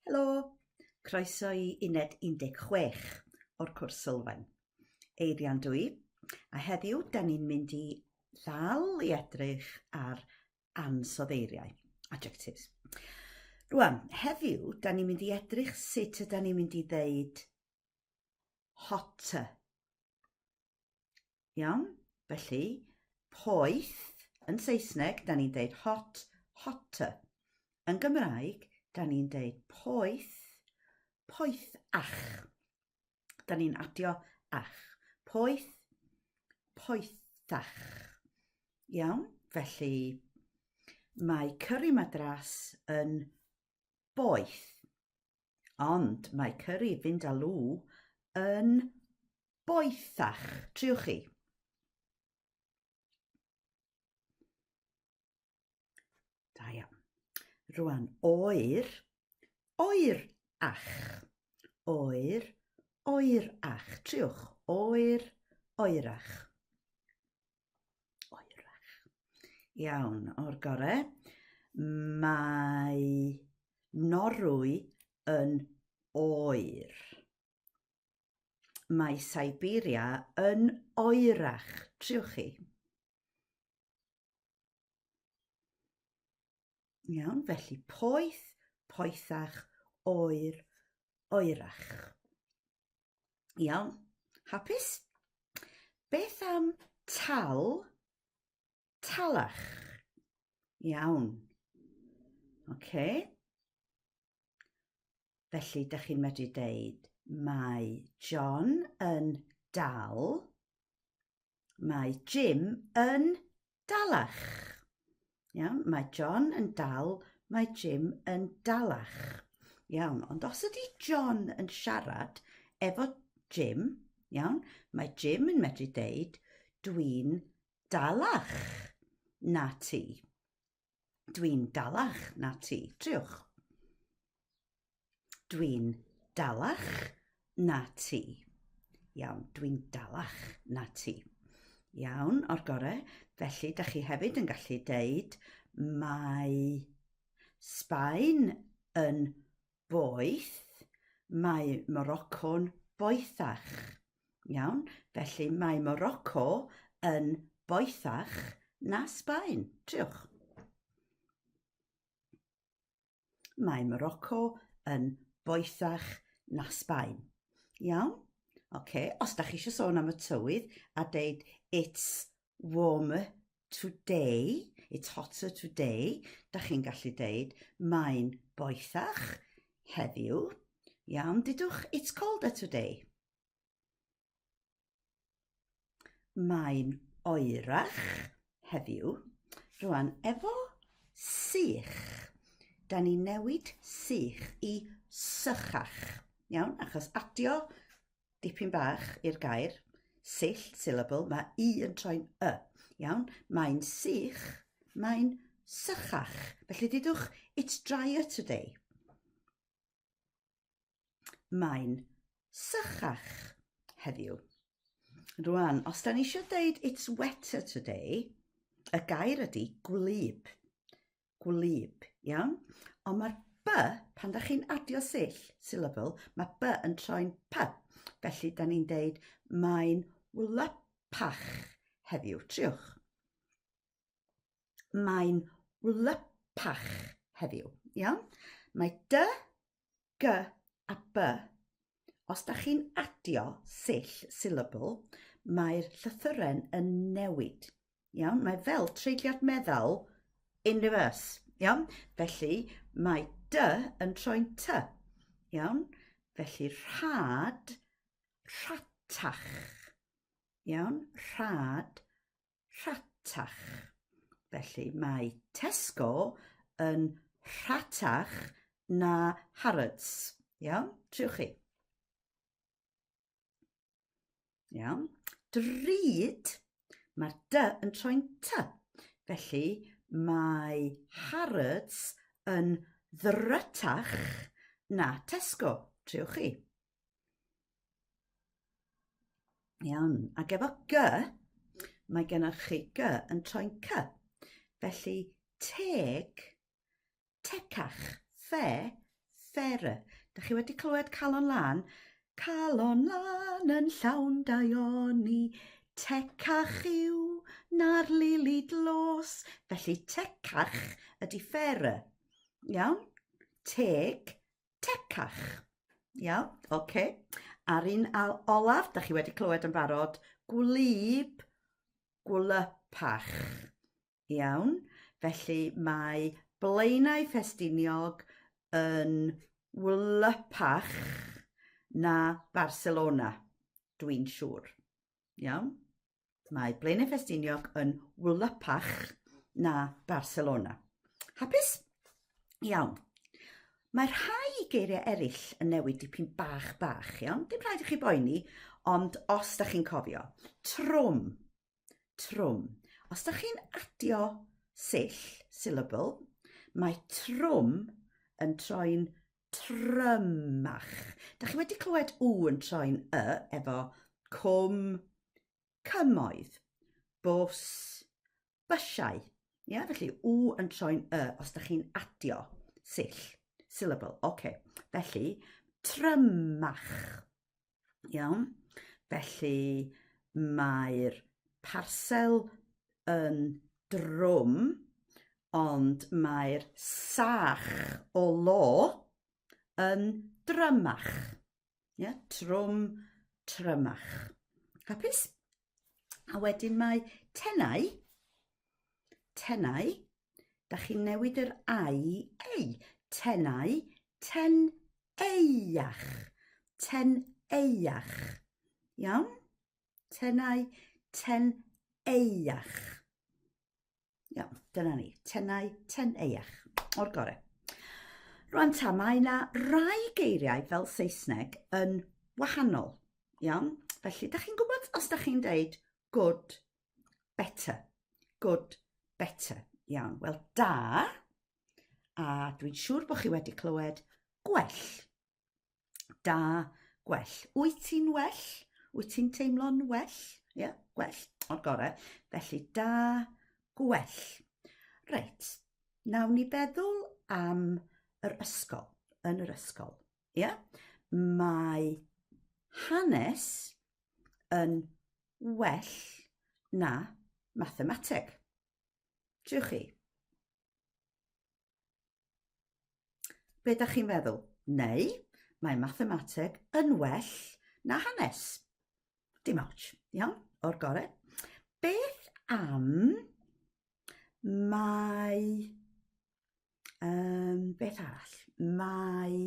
Helo! Croeso i uned 16 o'r cwrs sylfaen. Eirian dw i, a heddiw da ni'n mynd i ddal i edrych ar ansoddeiriau, adjectives. Rwan, heddiw da ni'n mynd i edrych sut yda ni'n mynd i ddeud hotter. Iawn? Felly, poeth, yn Saesneg, da ni'n deud hot, hotter. Yn Gymraeg, da ni'n deud poeth, poethach. Da ni'n adio ach. Poeth, poethach. Iawn? Felly, mae curry madras yn boeth. Ond mae curry vindaloo yn boethach. Triwch chi. Da iawn. Rwan, oer, oer-ach. Oer, oer-ach. Triwch. Oer, oerach. Oerach. Iawn, o'r gore. Mae Norwy yn oer. Mae Siberia yn oerach. Triwch chi. Iawn, felly poeth, poethach, oer, oerach. Iawn, hapus? Beth am tal, talach? Iawn. Oce. Okay. Felly, da chi'n medru deud, mae John yn dal, mae Jim yn dalach. Iawn, mae John yn dal, mae Jim yn dalach. Iawn, ond os ydy John yn siarad efo Jim, iawn, mae Jim yn medru deud, dwi'n dalach na ti. Dwi'n dalach na ti. Triwch. Dwi'n dalach na ti. Iawn, dwi'n dalach na ti. Iawn, o'r gore. Felly, da chi hefyd yn gallu deud mae Sbaen yn boeth, mae Morocco'n boethach. Iawn, felly mae Morocco yn boethach na Sbaen. Triwch. Mae Morocco yn boethach na Sbaen. Iawn? Oce, os da chi eisiau sôn am y tywydd a deud it's warmer today, it's hotter today, da chi'n gallu deud mae'n boethach heddiw. Iawn, dudwch it's colder today. Mae'n oerach heddiw. Rwan, efo sych, da ni'n newid sych i sychach. Iawn, achos adio dipyn bach i'r gair, sill, syllable, mae i yn troi'n y. Iawn? Mae'n sych, mae'n sychach. Felly dudwch, it's drier today. Mae'n sychach heddiw. Rwan, os da ni eisiau deud it's wetter today, y gair ydy gwlyb. Gwlyb, iawn? Ond mae'r b, pan da chi'n adio sill, syllable, mae b yn troi'n p. Felly, da ni'n deud mae'n wlypach heddiw. Triwch. Mae'n wlypach heddiw, iawn? Mae d, g a b. Os da chi'n adio sill, syllable, mae'r llythyren yn newid. Iawn? Mae fel treigliad meddal in reverse. Iawn? Felly, mae d yn troi'n t. Iawn? Felly, rhad, rhatach. Iawn? Rhad, rhatach. Felly, mae Tesco yn rhatach na Harrods. Iawn? Triwch chi. Iawn. Drud, mae'r d yn troi'n t. Felly mae Harrods yn ddrytach na Tesco. Triwch chi. Iawn. Ac efo g, mae gennych chi g yn troi'n c. Felly teg, tecach, ffe, Fairer. Da chi wedi clywed Calon Lân? Calon lân yn llawn daioni, tecach yw na'r lili dlos. Felly tecach ydy fairer. Iawn? Teg, tecach. Iawn? Oce. Okay. A'r un olaf, da chi wedi clywed yn barod, gwlyb, gwlypach. Iawn, felly mae Blaenau Ffestiniog yn wlypach na Barcelona, dwi'n siŵr. Iawn? Mae Blaenau Ffestiniog yn wlypach na Barcelona. Hapus? Iawn. Mae rhai geiriau eraill yn newid dipyn bach bach, iawn? Dim rhaid i chi boeni, ond os da chi'n cofio. Trwm. Trwm. Os da chi'n adio sill, syllable, mae trwm yn troi'n trymach. Da chi wedi clywed w yn troi'n y efo cwm, cymoedd, bws, bysiau. Ia, felly w yn troi'n y os da chi'n adio sill, syllable. Oce, felly trymach. Iawn? Felly mae'r parsel yn drwm, ond mae'r sach o lo yn drymach. Ie, trwm, trymach. Hapus? A wedyn mae tenau, tenau, da chi'n newid yr ai i ei. Tenau, ten eiach. Ten eiach. Iawn? Tenau, ten eiach. Iawn, dyna ni. Tenau, ten eiach. O'r gore. Rwan ta, mae yna rai geiriau fel Saesneg yn wahanol. Iawn? Felly, da chi'n gwybod os da chi'n deud good, better. Good, better. Iawn, wel da, a dwi'n siŵr bod chi wedi clywed gwell. Da, gwell. Wyt ti'n well? Wyt ti'n teimlo'n well? Ie, yeah, gwell. O'r gorau. Felly, da, gwell. Reit, nawn ni feddwl am yr ysgol, yn yr ysgol. Ie? Yeah? Mae hanes yn well na mathemateg. Triwch chi. Be da chi'n feddwl? Neu, mae mathemateg yn well na hanes. Dim ots, iawn, o'r gore. Beth am mae... Um, beth arall? Mae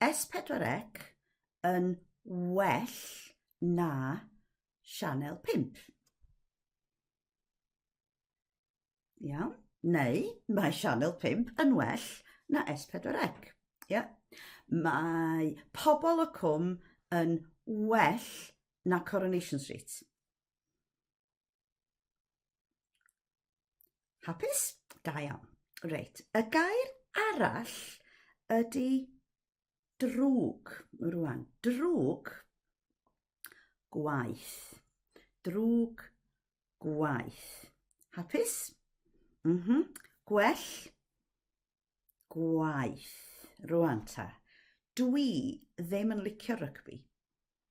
S4C yn well na Sianel 5. Iawn? Neu mae Sianel 5 yn well na S4C. Ia? Mae Pobol y Cwm yn well na Coronation Street. Hapus? Da iawn. Reit, y gair arall ydy drwg. Rwan, drwg, gwaith. Drwg, gwaith. Hapus? Mm -hmm. Gwell, gwaith. Rwan ta. Dwi ddim yn licio rygbi.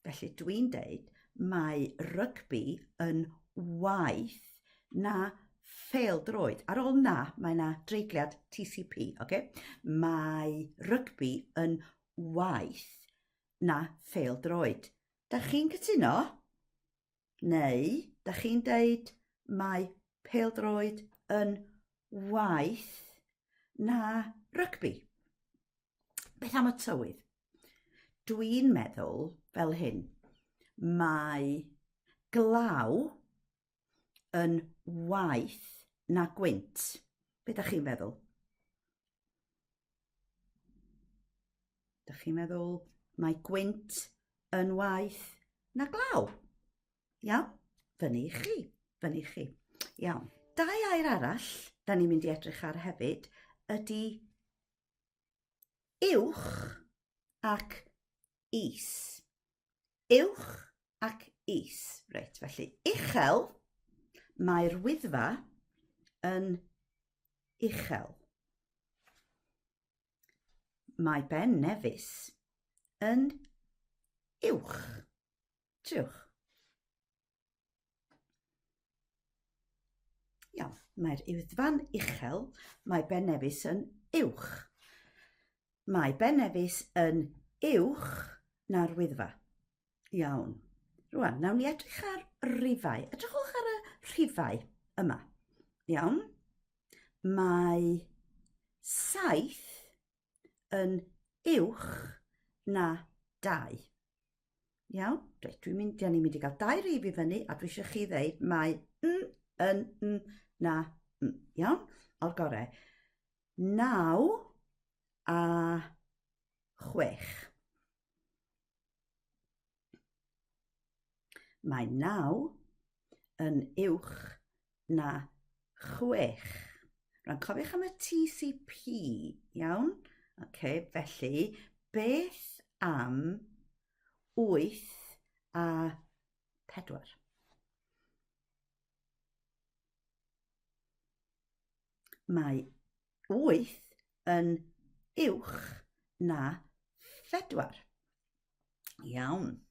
Felly dwi'n deud mae rygbi yn waeth na phêl-droed. Ar ôl na, mae na dreigliad TCP, oce? Mae rygbi yn waeth na phêl-droed. Da chi'n cytuno? Neu, da chi'n deud mae pêl-droed yn waeth na rygbi? Beth am y tywydd? Dwi'n meddwl fel hyn. Mae glaw yn waeth na gwynt. Be da chi'n feddwl? Da chi'n meddwl mae gwynt yn waeth na glaw? Iawn? Fyny i chi. Fyny i chi. Iawn. Dau air arall da ni'n mynd i edrych ar hefyd ydy uwch ac is. Uwch ac is. Reit, felly uchel, mae'r wyddfa yn uchel. Mae Ben Nevis yn uwch. Triwch. Iawn, mae'r Wyddfa'n uchel, mae Ben Nevis yn uwch. Mae Ben Nevis yn uwch na'r Wyddfa. Iawn. Rwan, nawn ni edrych ar rifau. Edrychwch ar y rhifau yma. Iawn. Mae 7 yn uwch na 2. Iawn? Reit, dwi'n mynd, ni'n mynd i gael dau rif i fyny a dwi eisiau chi ddeud mae n yn n na n. Iawn? O'r gorau. 9 a 6. Mae 9 yn uwch na 6. Rwan, cofiwch am y TCP, iawn? Ok, felly, beth am 8 a 4? Mae 8 yn uwch na phedwar. Iawn.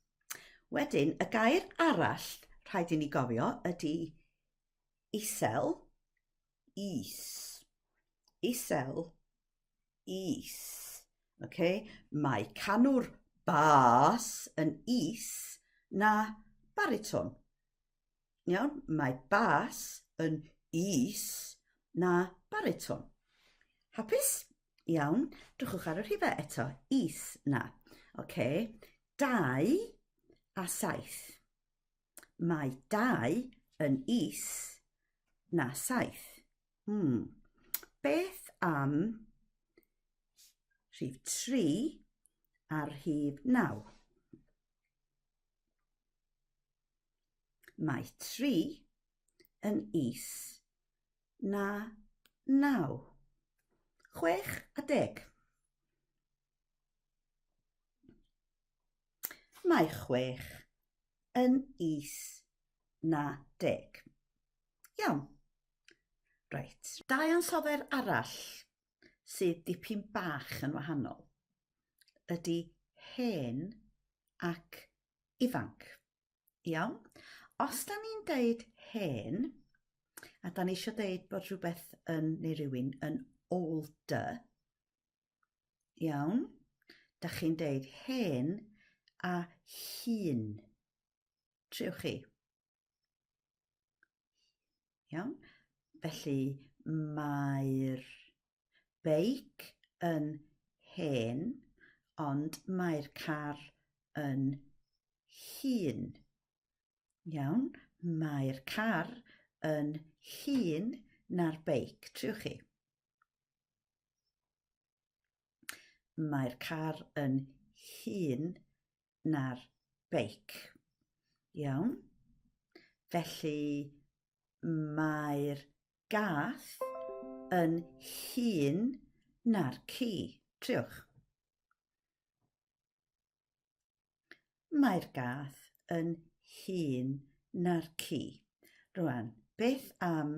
Wedyn, y gair arall rhaid i ni gofio ydy isel, is. Isel, is. Okay? Mae canwr bas yn is na bariton. Iawn, mae bas yn is na bariton. Hapus? Iawn, drychwch ar y rhifau eto. Is na. Oce, 2 a 7. Mae 2 yn is na 7. Beth am rhif 3 a'r rhif 9? Mae 3 yn is na 9. 6 a 10. Mae 6 yn is na 10. Iawn. Reit. Dau ansoddair arall sydd dipyn bach yn wahanol ydy hen ac ifanc. Iawn? Os da ni'n deud hen, a da ni eisiau deud bod rhywbeth yn, neu rhywun yn older, iawn, da chi'n deud hen a hŷn. Triwch chi. Iawn? Felly mae'r beic yn hen, ond mae'r car yn hŷn. Iawn? Mae'r car yn hŷn na'r beic. Triwch chi. Mae'r car yn hŷn na'r beic. Iawn? Felly mae'r gath yn hŷn na'r ci. Triwch. Mae'r gath yn hŷn na'r ci. Rwan, beth am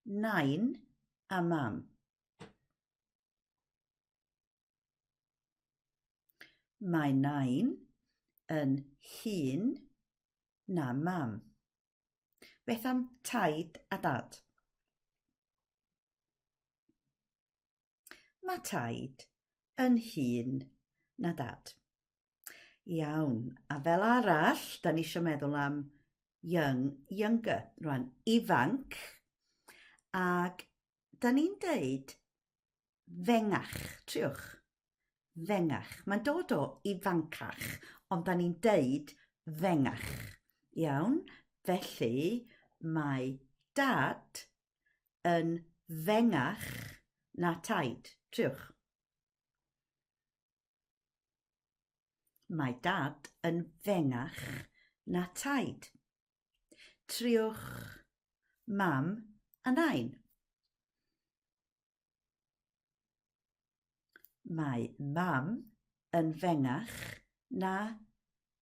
nain a mam? Mae nain yn hŷn na mam. Beth am taid a dad? Mae taid yn hŷn na dad. Iawn, a fel arall, da ni eisiau meddwl am young, younger, rwan, ifanc, ac da ni'n deud fengach. Triwch. Fengach. Mae'n dod o ifancach, ond da ni'n deud fengach. Iawn? Felly, mae dad yn fengach na taid. Triwch. Mae dad yn fengach na taid. Triwch mam a nain. Mae mam yn fengach na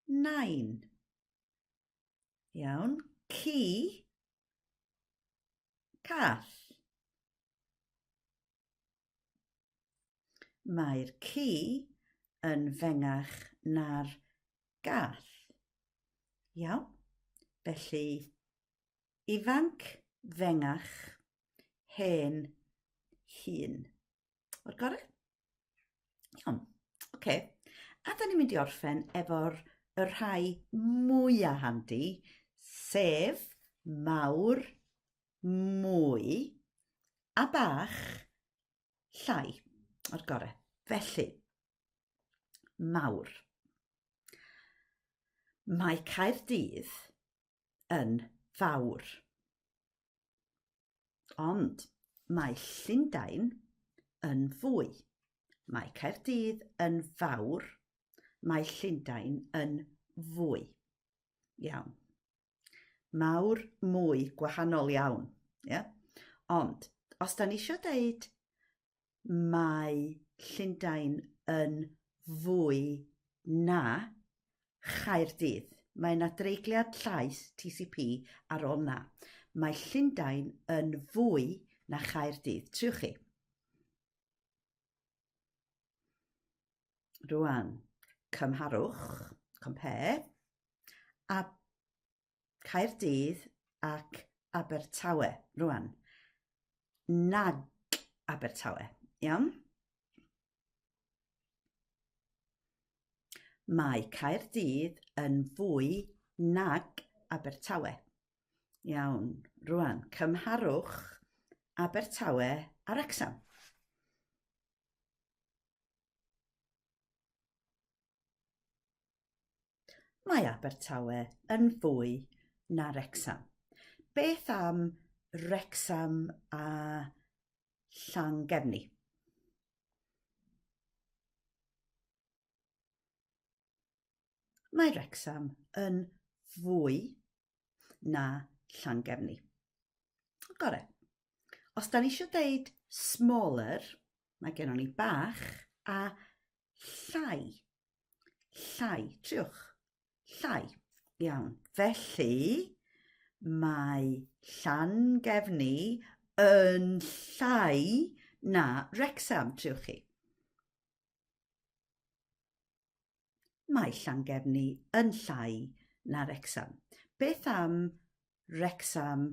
nain. Iawn. Ci. Cath. Mae'r ci yn fengach na'r gath. Iawn? Felly, ifanc, fengach, hen, hŷn. O'r gorau? Iawn. Oce. Okay. A da ni'n mynd i orffen efo'r y rhai mwyaf handi, sef mawr, mwy a bach, llai. O'r gorau. Felly, mawr. Mae Caerdydd yn fawr. Ond mae Llundain yn fwy. Mae Caerdydd yn fawr, mae Llundain yn fwy. Iawn. Mawr, mwy, gwahanol iawn. Yeah? Ond, os da ni eisiau deud mae Llundain yn fwy na Chaerdydd. Mae yna dreigliad llais, TCP, ar ôl na. Mae Llundain yn fwy na Chaerdydd. Triwch chi. Rwan, cymharwch, compare, a Caerdydd ac Abertawe. Rwan, nag Abertawe. Iawn? Mae Caerdydd yn fwy nag Abertawe. Iawn, rwan, cymharwch Abertawe a Wrecsam. Mae Abertawe yn fwy na Wrecsam. Beth am Wrecsam a Llangefni? Mae Wrecsam yn fwy na Llangefni. Gore. Os da ni eisiau deud smaller, mae gennon ni bach a llai. Llai. Triwch. Llai. Iawn. Felly, mae Llangefni yn llai na Wrecsam. Triwch chi. Mae Llangefni yn llai na Wrecsam. Beth am Wrecsam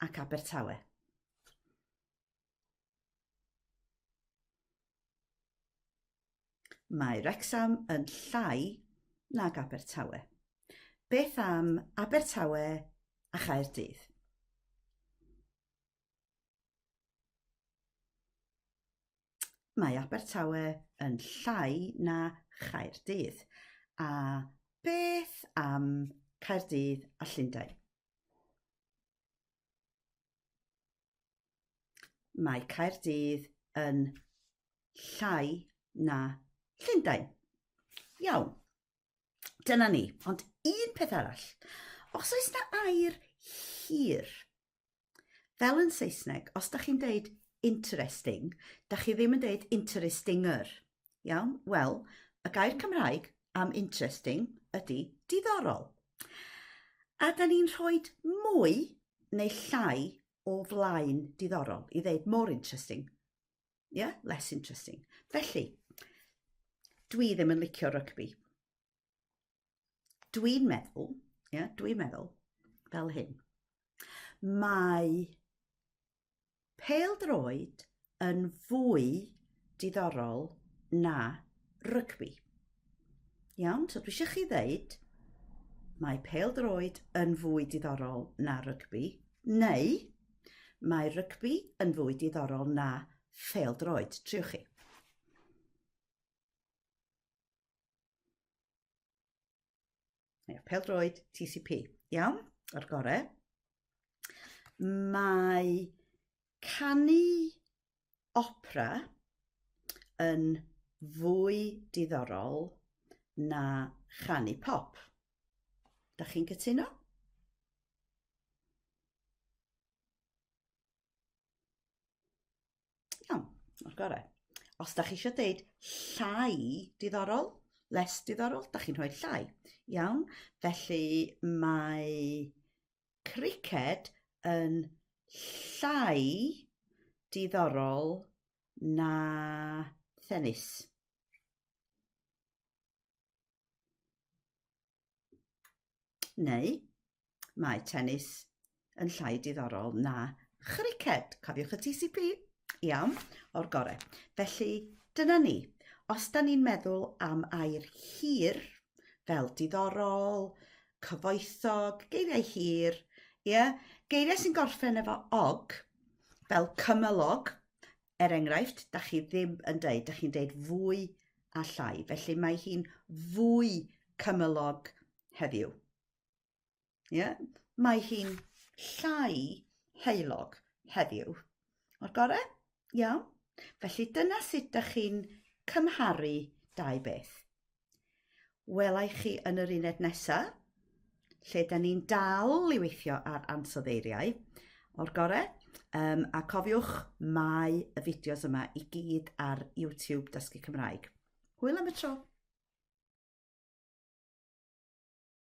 ac Abertawe? Mae Wrecsam yn llai nag Abertawe. Beth am Abertawe a Chaerdydd? Mae Abertawe yn llai na Chaerdydd. A beth am Caerdydd a Llundain? Mae Caerdydd yn llai na Llundain. Iawn. Dyna ni. Ond un peth arall. Os oes na air hir, fel yn Saesneg, os da chi'n deud interesting, da chi ddim yn deud interestinger. Iawn? Wel, y gair Cymraeg am interesting ydy diddorol. A da ni'n rhoi mwy neu llai o flaen diddorol i ddeud more interesting. Yeah, less interesting. Felly, dwi ddim yn licio rygbi. Dwi'n meddwl, yeah, dwi'n meddwl, fel hyn. Mae Pêl-droed yn fwy diddorol na rygbi. Iawn, so dwi eisiau chi ddeud mae pêl-droed yn fwy diddorol na rygbi, neu mae rygbi yn fwy diddorol na phêl-droed. Triwch chi. Ie, pêl-droed TCP. Iawn, o'r gore. Mae canu opera yn fwy diddorol na chanu pop. Da chi'n cytuno? Iawn, o'r gorau. Os da chi eisiau deud llai diddorol, less diddorol, da chi'n rhoi llai. Iawn, felly mae criced yn llai diddorol na thenis. Neu, mae tennis yn llai diddorol na chriced. Cofiwch y TCP. Iawn, o'r gore. Felly, dyna ni. Os da ni'n meddwl am air hir, fel diddorol, cyfoethog, geiriau hir, ie, yeah, geiriau sy'n gorffen efo og, fel cymylog, er enghraifft, da chi ddim yn deud, da chi'n deud fwy a llai. Felly mae hi'n fwy cymylog heddiw. Yeah? Mae hi'n llai heulog heddiw. O'r gore? Iawn. Felly dyna sut da chi'n cymharu dau beth. Welai chi yn yr uned nesa, lle da ni'n dal i weithio ar ansoddeiriau o'r gore. Um, a cofiwch, mae y fideos yma i gyd ar YouTube Dysgu Cymraeg. Hwyl am y tro!